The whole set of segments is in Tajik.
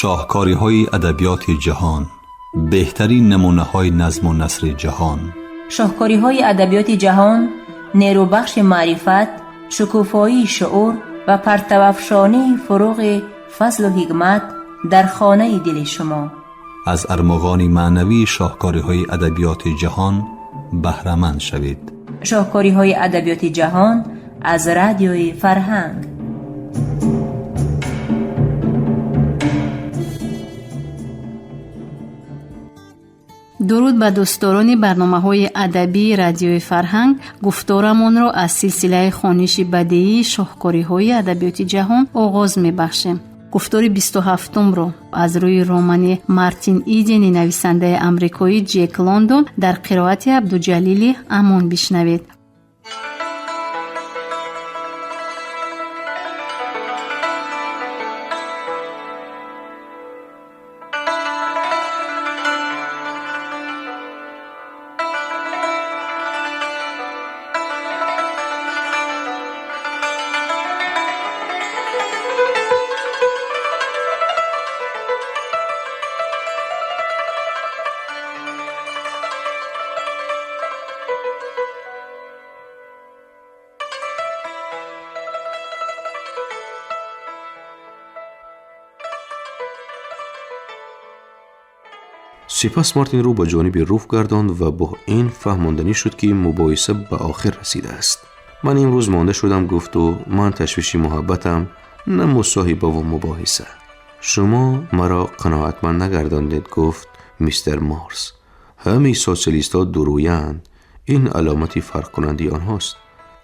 Шоҳкориҳои адабиёти ҷаҳон, беҳтарин намунаҳои назму насри ҷаҳон. Шоҳкориҳои адабиёти ҷаҳон нерӯбахши маърифат, шукуфоии шуур ва партавафшонии фуруғи фазлу ҳикмат дар хонаи дили шумо. Аз армуғони маънавии шоҳкориҳои адабиёти ҷаҳон баҳраманд шавед. Шоҳкориҳои адабиёти ҷаҳон аз Радиои Фарҳанг. Дуруд ба дӯстдорони барномаҳои адабии Радиои Фарҳанг. Гуфторамонро аз силсилаи хониши бадеии шоҳкориҳои адабиёти ҷаҳон оғоз мебахшем. Гуфтори 27-умро аз рӯи романи Мартин Идени нависандаи амрикоӣ Ҷек Лондон дар қироати Абдуҷалили Амон бишнавед. Сипас Мартин рӯ ба ҷониби Руф гардонд ва бо ин фаҳмонданӣ шуд, ки мубоҳиса ба охир расидааст. Ман имрӯз монда шудам, гуфт ӯ. Ман ташвиши муҳаббатам, на мусоҳибаву мубоҳиса. Шумо маро қаноатманд нагардондед, гуфт мистер Морс. Ҳамаи социалистҳо дурӯянд. Ин аломати фарқкунандаи онҳост.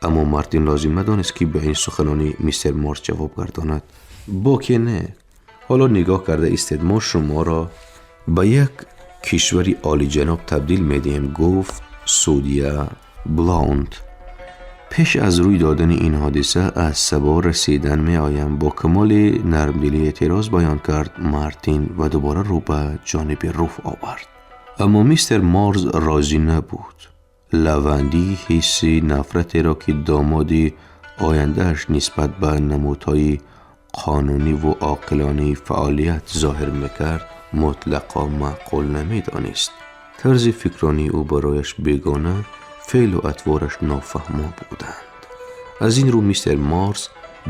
Аммо Мартин лозим надонист, ки ба ин суханони мистер Морс ҷавоб гардонад. Боке не. Ҳоло нигоҳ карда истед, мо шуморо ба як кишвари олиҷаноб табдил медиҳем, гуфт судья Блаунд. Пеш аз рӯй додани ин ҳодиса аз сабо расидан меоям, бо камоли нармдилӣ эътироз баён кард Мартин ва дубора рӯ ба ҷониби Руф овард. Аммо мистер Морз розӣ набуд. Лавандӣ ҳисси нафратеро, ки домоди ояндааш нисбат ба намудҳои қонуниву оқилонаи фаъолият зоҳир мекард, мутлақо маъқул намедонист. Тарзи фикронии ӯ барояш бегона, феълу атвораш нофаҳмо буданд. Аз ин рӯ мистер Морс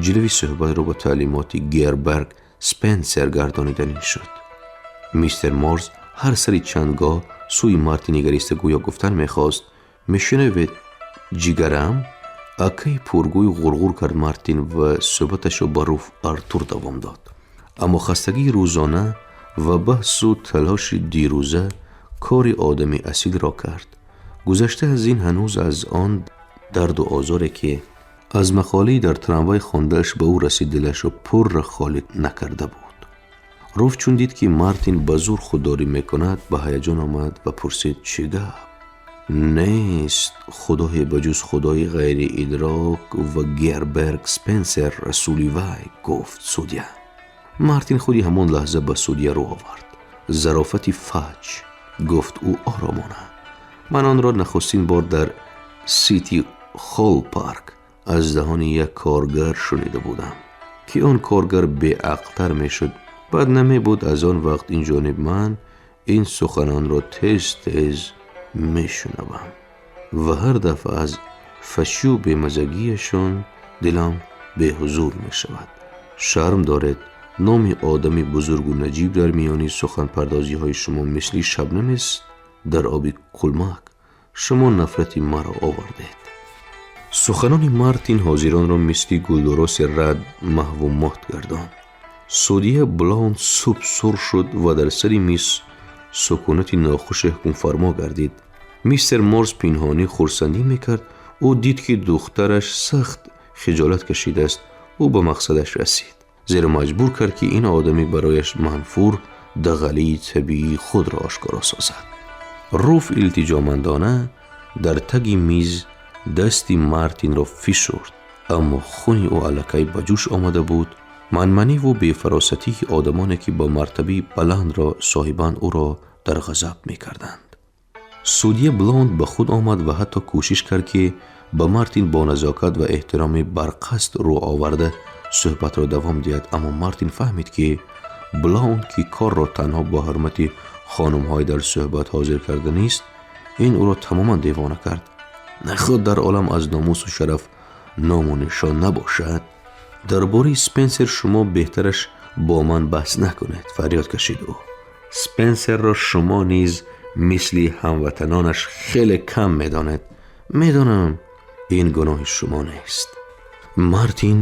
ҷилави суҳбатро ба таълимоти Герберг Спенсер гардониданӣ шуд. Мистер Морс ҳар сари чанд гоҳ сӯи Мартин нигариста гӯё гуфтан мехост: мешунавед, ҷигарам? Акаи пургӯй, ғурғур кард Мартин ва суҳбаташро ба Руф Артур давом дод. Аммо хастагии рӯзона ва баҳсу талоши дирӯза кори одами асилро кард. Гузашта аз ин, ҳанӯз аз он дарду озоре, ки аз мақолаи дар трамвай хондааш ба ӯ расид, дилашро пурра холӣ накарда буд. Руф чун дид, ки Мартин ба зур худдорӣ мекунад, ба ҳаяҷон омад ва пурсид: чӣ гап? Нест худое ба ҷуз худои ғайри идрок ва Герберг Спенсер расули вай, гуфт судья. Мартин худи ҳамон лаҳза ба судья рӯ овард. Зарофати фаҷ, гуфт ӯ оромона. Ман онро нахустин бор дар Сити Холл Парк аз даҳони як коргар шунида будам, ки он коргар беақлтар мешуд, баъд намебуд. Аз он вақт ин ҷониб ман ин суханонро тез тез мешунавам ва ҳар дафъа аз фашию бемазагиашон дилам беҳузур мешавад. Шарм доред, номи одами бузургу наҷиб дар миёни суханпардозиҳои шумо мисли шабнамест дар оби кулмак. Шумо нафрати маро овардед. Суханони Мартин ҳозиронро мисли гулдуроси рад маҳву мот гардонд. Судья Блаунд суб сур шуд ва дар сари миз сукунати нохуше ҳукмфармо гардид. Мистер Морс пинҳонӣ хурсандӣ мекард. Ӯ дид, ки духтараш сахт хиҷолат кашидааст. Ӯ ба мақсадаш расид, зеро маҷбур кард, ки ин одами барояш манфур дағалии табиии худро ошкоро созад. Руф илтиҷомандона дар таги миз дасти Мартинро фишурд, аммо хуни ӯ аллакай ба ҷӯш омада буд. Манманиву бефаросатии одамоне, ки ба мартабаи баландро соҳибанд, ӯро дар ғазаб мекарданд. Судья Блонд ба худ омад ва ҳатто кӯшиш кард, ки ба Мартин бо назокат ва эҳтироми барқасд рӯ оварда суҳбатро давом диҳад, аммо Мартин фаҳмид, ки Блаунд, ки корро танҳо бо ҳурмати хонумҳои дар суҳбат ҳозир карда нест, ин ӯро тамоман девона кард. Наход дар олам аз номусу шараф ному нишон набошад. Дар бораи Спенсер шумо беҳтараш бо ман баҳс накунед, фарёд кашид ӯ. Спенсерро шумо низ мисли ҳамватанонаш хеле кам медонед. Медонам, ин гуноҳи шумо нест. Мартин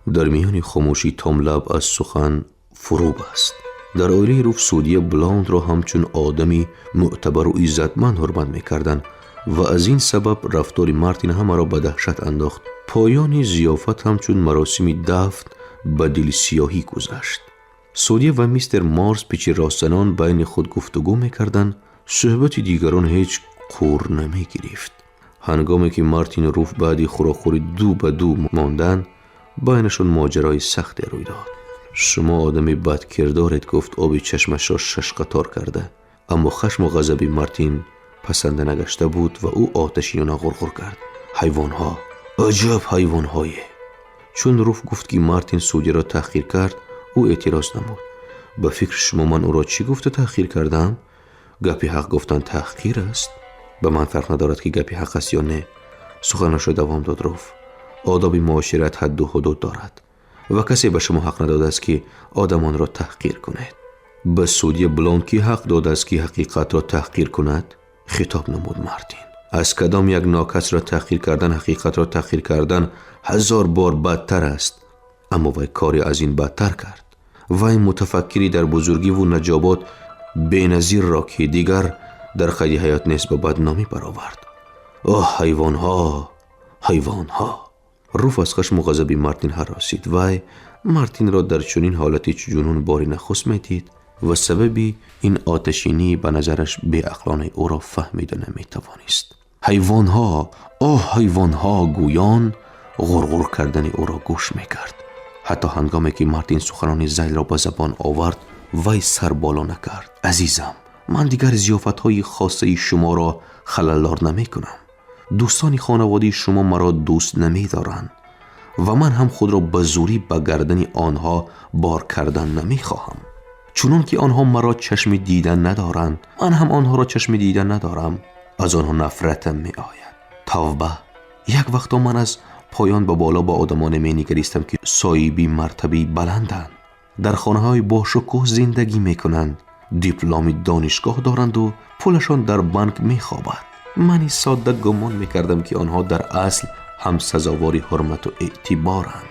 дар миёни хомӯшӣ том лаб аз сухан фурӯ баст. Дар оилаи Руф судия Блаундро ҳамчун одами мӯътабару иззатманд ҳурмат мекарданд ва аз ин сабаб рафтори Мартин ҳамаро ба даҳшат андохт. Поёни зиёфат ҳамчун маросими дафн ба дилсиёҳӣ гузашт. Судия ва мистер Марс пичи ростзанон байни худ гуфтугӯ мекарданд. Суҳбати дигарон ҳеҷ қур намегирифт. Ҳангоме ки Мартину Руф баъди хӯрокхӯрӣ ду ба ду монданд, байнашон моҷарои сахте рӯй дод. Шумо одами бадкирдоред, гуфт оби чашмашро шашқатор карда. Аммо хашму ғазаби Мартин пасанда нагашта буд ва ӯ оташинона ғурғур кард. Ҳайвонҳо, аҷаб ҳайвонҳое! Чун Руф гуфт, ки Мартин судяро таҳқир кард, ӯ эътироз намуд. Ба фикри шумо ман ӯро чӣ гуфта таҳқир кардам? Гапи ҳақ гуфтан таҳқир аст? Ба ман фарқ надорад, ки гапи ҳақ аст ё не, суханашро давом дод Руф. Одоби муошират ҳадду ҳудуд дорад ва касе ба шумо ҳақ надодааст, ки одамонро таҳқир кунед. Ба судя Блонд кӣ ҳақ додааст, ки ҳақиқатро таҳқир кунад? Хитоб намуд Мартин. Аз кадом як нокасро таҳқир кардан ҳақиқатро таҳқир кардан ҳазор бор бадтар аст. Аммо вай коре аз ин бадтар кард. Вай мутафаккири дар бузургиву наҷобот беназирро, ки дигар дар қайди ҳаёт нест, ба бадномӣ баровард. Оҳ, ҳайвонҳо, ҳайвонҳо! Руф аз хашму ғазаби Мартин ҳаросид. Вай Мартинро дар чунин ҳолати ҷунун бори нахуст медид ва сабаби ин оташинӣ ба назараш беақлонаи ӯро фаҳмида наметавонист. Ҳайвонҳо, оҳ, ҳайвонҳо, гӯён ғурғур кардани ӯро гӯш мекард. Ҳатто ҳангоме ки Мартин суханони зайлро ба забон овард, вай сар боло накард. Азизам, ман дигар зиёфатҳои хоссаи шуморо халалдор намекунам. Дӯстони хонаводаи шумо маро дӯст намедоранд ва ман ҳам худро ба зурӣ ба гардани онҳо бор кардан намехоҳам. Чунон ки онҳо маро чашми дидан надоранд, ман ҳам онҳоро чашми дидан надорам. Аз онҳо нафратам меояд. Тавба, як вақто ман аз поён ба боло ба одамоне менигаристам, ки соҳиби мартабаи баланданд, дар хонаҳои бошукӯҳ зиндагӣ мекунанд, дипломи донишгоҳ доранду пулашон дар банк мехобад. Мани содда гумон мекардам, ки онҳо дар асл ҳам сазовори ҳурмату эътиборанд.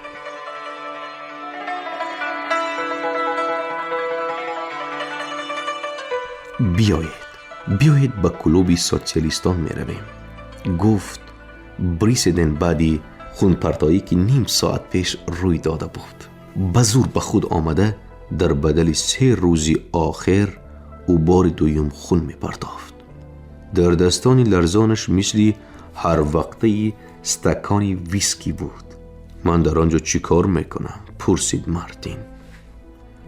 Биёед, биёед, ба клуби социалистон меравем, гуфт Бриседен баъди хунпартоӣ, ки ним соат пеш рӯй дода буд. Ба зур ба худ омада, дар бадали 3 рӯзи охир ӯ бори дуюм хун мепартофт. Дар дастони ларзонаш мисли ҳарвақтаи стакони виски буд. Ман дар он ҷо чӣ кор мекунам? Пурсид Мартин.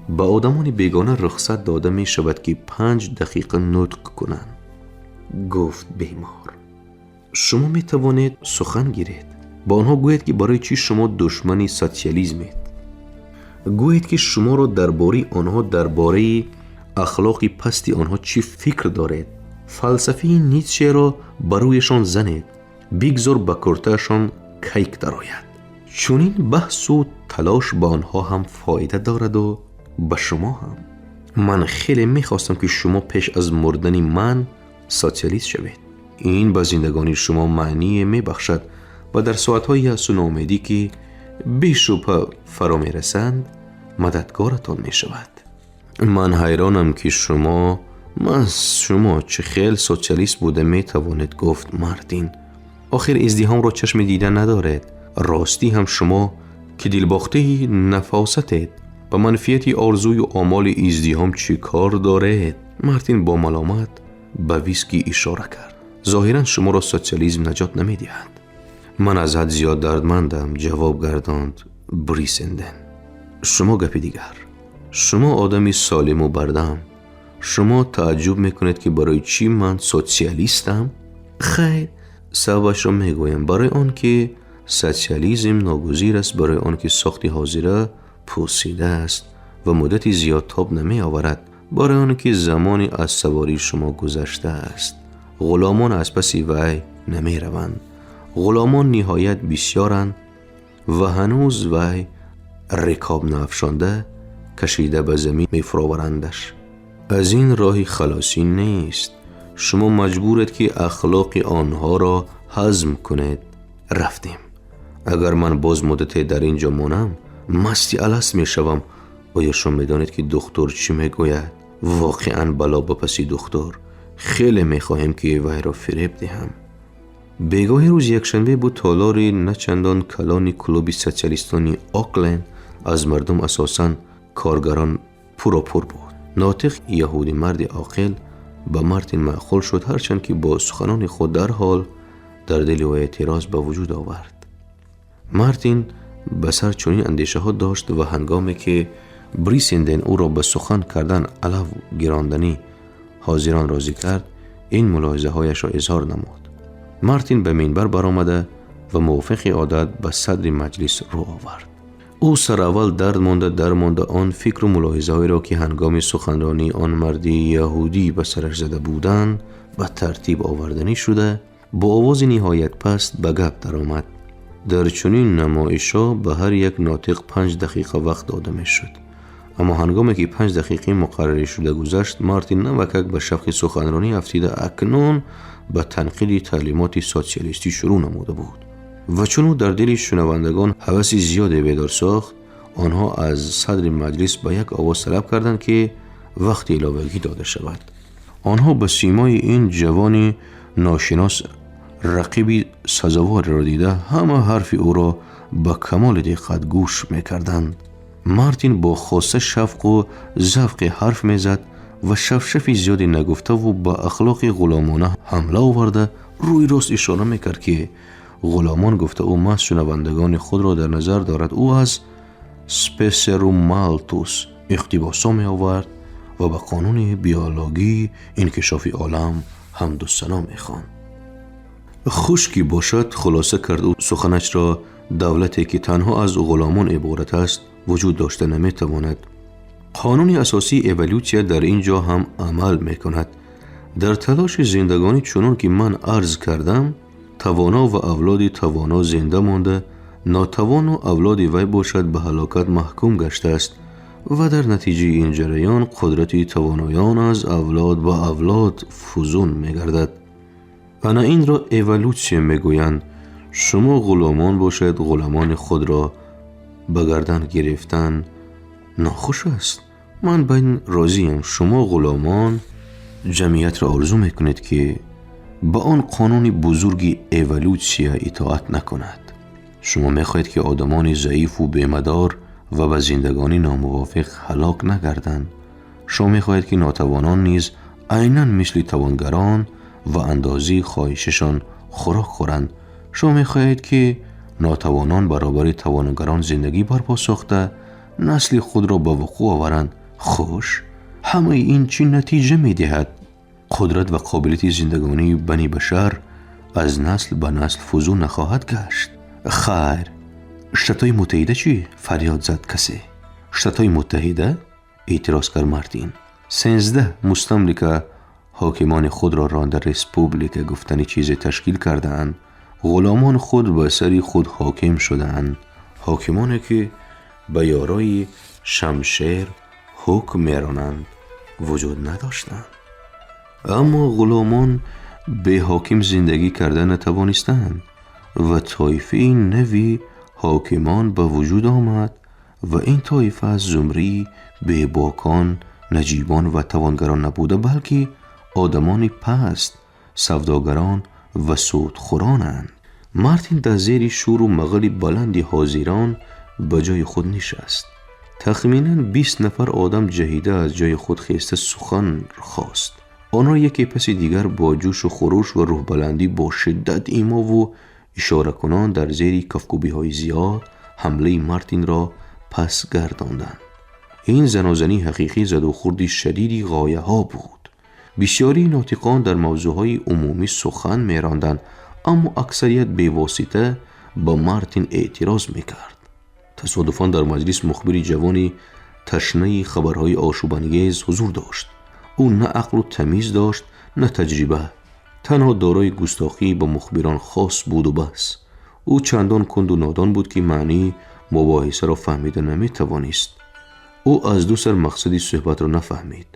Ба одамони бегона рухсат дода мешавад, ки 5 дақиқа нутқ кунанд, гуфт бемор. Шумо метавонед сухан гиред. Ба онҳо гӯед, ки барои чӣ шумо душмани социализмед. Гӯед, ки шуморо дар бораи онҳо, дар бораи ахлоқи пасти онҳо чӣ фикр доред. Фалсафаи Ницшеро ба рӯяшон занед. Бигзор ба куртаашон кайк дарояд. Чунин баҳсу талош ба онҳо ҳам фоида дораду ба шумо ҳам. Ман хеле мехостам, ки шумо пеш аз мурдани ман социалист шавед. Ин ба зиндагонии шумо маъние мебахшад ва дар соатҳои яъсу ноумедӣ, ки бешубҳа фаро мерасанд, мададгоратон мешавад. Ман ҳайронам, ки шумо, маҳз шумо, чӣ хел социалист буда метавонед, гуфт Мартин. Охир издиҳомро чашми дида надоред. Ростӣ ҳам, шумо ки дилбохтаи нафосатед, ба манфиати орзую омоли издиҳом чӣ кор доред? Мартин бо маломат ба виски ишора кард. Зоҳиран шуморо социализм наҷот намедиҳад. Ман аз ҳад зиёд дардмандам, ҷавоб гардонд Брисенден. Шумо гапи дигар. Шумо одами солиму бардам. Шумо тааҷҷуб мекунед, ки барои чӣ ман социалистам. Хайр, сабабашро мегӯям: барои он ки социализм ногузир аст, барои он ки сохти ҳозира пӯсида аст. ва муддати зиёд тоб намеоварад, барои он ки замони аз савории шумо гузаштааст. Ғуломон аз паси вай намераванд. Ғуломон ниҳоят бисёранд ва ҳанӯз вай рикоб наафшонда кашида ба замин мефуроварандаш. Аз ин роҳи халосӣ нест. Шумо маҷбуред, ки ахлоқи онҳоро ҳазм кунед. Рафтем. Агар ман боз муддате дар ин ҷо монам, масти аласт мешавам. Оё шумо медонед, ки духтур чӣ мегӯяд? Воқеан бало ба паси духтур. Хеле мехоҳем, ки вайро фиреб диҳам. Бегоҳи рӯзи якшанбе буд. Толори начандон калони клуби социалистони Окленд аз мардум, асосан коргарон, пуропур буд. Нотиқ, яҳудӣ, марди оқил, ба Мартин маъқул шуд, ҳарчанд ки бо суханони худ дарҳол дар дили ӯ эътироз ба вуҷуд овард. Мартин ба сар чунин андешаҳо дошт ва ҳангоме ки Брисенден ӯро ба сухан кардан алав гиронданӣ ҳозирон розӣ кард, ин мулоҳизаҳояшро изҳор намуд. Мартин ба минбар баромада ва мувофиқи одат ба садри маҷлис рӯ овард. Ӯ сараввал дард монда, дармонда он фикру мулоҳизаҳоеро, ки ҳангоми суханронии он марди яҳудӣ ба сараш зада буданд, ба тартиб оварданӣ шуда, бо овози ниҳоят паст ба гап даромад. Дар чунин намоишҳо ба ҳар як нотиқ 5 дақиқа вақт дода мешуд. Аммо ҳангоме ки 5 дақиқаи муқаррарӣшуда гузашт, Мартин навакак ба шавқи суханронӣ афтида, акнун ба танқиди таълимоти социалистӣ шурӯъ намуда буд. Ва чун ӯ дар дили шунавандагон ҳаваси зиёде бедор сохт, онҳо аз садри маҷлис ба як овоз талаб карданд, ки вақти иловагӣ дода шавад. Онҳо ба симои ин ҷавони ношинос рақиби сазоворро дида, ҳама ҳарфи ӯро ба камоли диққат гӯш мекарданд. Мартин бо хоса шавқу завқе ҳарф мезад ва шафшафи зиёде нагуфтаву ба ахлоқи ғуломона ҳамла оварда, рӯи рост ишора мекард, ки ғуломон гуфта ӯ маҳз шунавандагони худро дар назар дорад. Ӯ аз Спенсеру Малтус иқтибосҳо меовард ва ба қонуни биологии инкишофи олам ҳамду сано мехонд. Хуш ки бошад, хулоса кард ӯ суханашро, давлате ки танҳо аз ғуломон иборат аст, вуҷуд дошта наметавонад. Қонуни асосии эволютсия дар ин ҷо ҳам амал мекунад. Дар талоши зиндагонӣ, чунон ки ман арз кардам, тавоно ва авлоди тавоно зинда монда, нотавону авлоди вай бошад, ба ҳалокат маҳкум гаштааст ва дар натиҷаи ин ҷараён қудрати тавоноён аз авлод ба авлод фузун мегардад. Ана инро эволютсия мегӯянд. Шумо ғуломон бошед, ғуломони худро ба гардан гирифтан нохуш аст. Ман ба ин розиям. Шумо ғуломон ҷамъиятро орзу мекунед, ки ба он қонуни бузурги эволютсия итоат накунад. Шумо мехоҳед, ки одамони заифу бемадор ва ба зиндагонӣ номувофиқ ҳалок нагарданд. Шумо мехоҳед, ки нотавонон низ айнан мисли тавонгарон ва андозаи хоҳишашон хӯрок хӯранд. Шумо мехоҳед, ки нотавонон баробари тавонгарон зиндагӣ барпо сохта, насли худро ба вуқӯъ оваранд. Хуш, ҳамаи ин чӣ натиҷа медиҳад? Қудрат ва қобилияти зиндагонии бани башар аз насл ба насл фузун нахоҳад гашт. Хайр, Штатҳои Муттаҳида чӣ? Фарёд зад касе. Штатҳои Муттаҳида, эътироз кард Мартин, 13 мустамлика ҳокимони худро ронда, республика гуфтани чизе ташкил кардаанд. Ғуломон худ ба сари худ ҳоким шудаанд. Ҳокимоне, ки ба ёрои шамшер ҳукм меронанд, вуҷуд надоштанд. Аммо ғуломон беҳоким зиндагӣ карда натавонистанд ва тоифаи нави ҳокимон ба вуҷуд омад ва ин тоифа аз зумраи бебокон, наҷибон ва тавонгарон набуда, балки одамони паст, савдогарон ва судхӯронанд. Мартин дар зери шӯру мағали баланди ҳозирон ба ҷои худ нишаст. Тахминан 20 нафар одам ҷаҳида аз ҷои худ хеста сухан хост. Онҳо яке паси дигар бо ҷӯшу хуруш ва рӯҳбаландӣ, бо шиддат имову ишоракунон, дар зери кафкӯбиҳои зиёд ҳамлаи Мартинро пас гардонданд. Ин занозании ҳақиқӣ, задухӯрди шадиди ғояҳо буд. Бисёрии нотиқон дар мавзӯъҳои умумӣ сухан меронданд, аммо аксарият бевосита ба Мартин эътироз мекард. Тасодуфан дар маҷлис мухбири ҷавони Ташнаи хабарҳои ошӯбангез ҳузур дошт. Ӯ на ақлу тамиз дошт, на таҷриба, танҳо дорои густохӣ ба мухбирон хос буду бас. Ӯ чандон кунду нодон буд, ки маънии мубоҳисаро фаҳмида наметавонист. Ӯ аз ду сар мақсади суҳбатро нафаҳмид.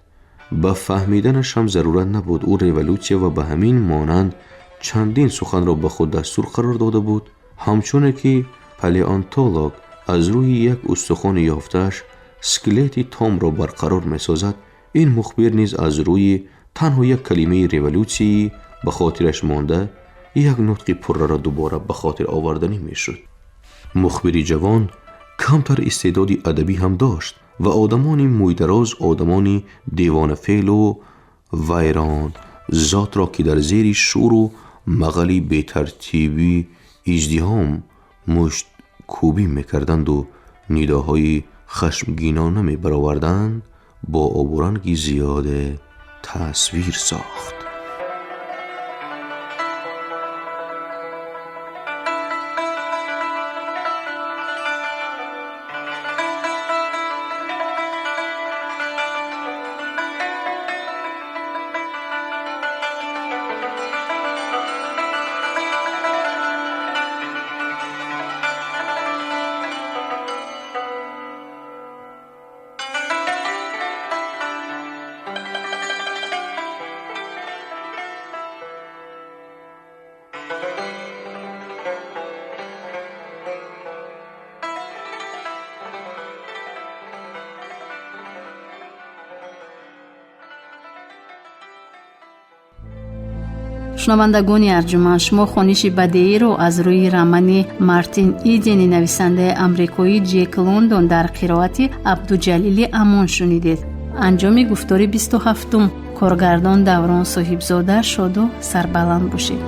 Ба фаҳмиданаш ҳам зарурат набуд. Ӯ революсия ва ба ҳамин монанд чандин суханро ба худ дастур қарор дода буд, ҳамчуне ки палеонтолог аз рӯи як устухони ёфтааш скелети томро барқарор месозад. Ин мухбир низ аз рӯи танҳо як калимаи революсияӣ ба хотираш монда як нутқи пурраро дубора ба хотир оварданӣ мешуд. Мухбири ҷавон камтар истеъдоди адабӣ ҳам дошт ва одамони мӯйдароз, одамони девонафеълу вайрон зотро, ки дар зери шӯру мағали бетартибӣ издиҳом мушткӯбӣ мекарданду нидоҳои хашмгинона мебароварданд, бо обуранги зиёде тасвир сохт. Шунавандагони арҷуманд, шумо хониши бадеиро аз рӯи романи Мартин Идени нависандаи амрикоӣ Ҷек Лондон дар қироати Абдуҷалили Амон шунидед. Анҷоми гуфтори 27-ум. Коргардон Даврон Соҳибзода. Шоду сарбаланд бошед.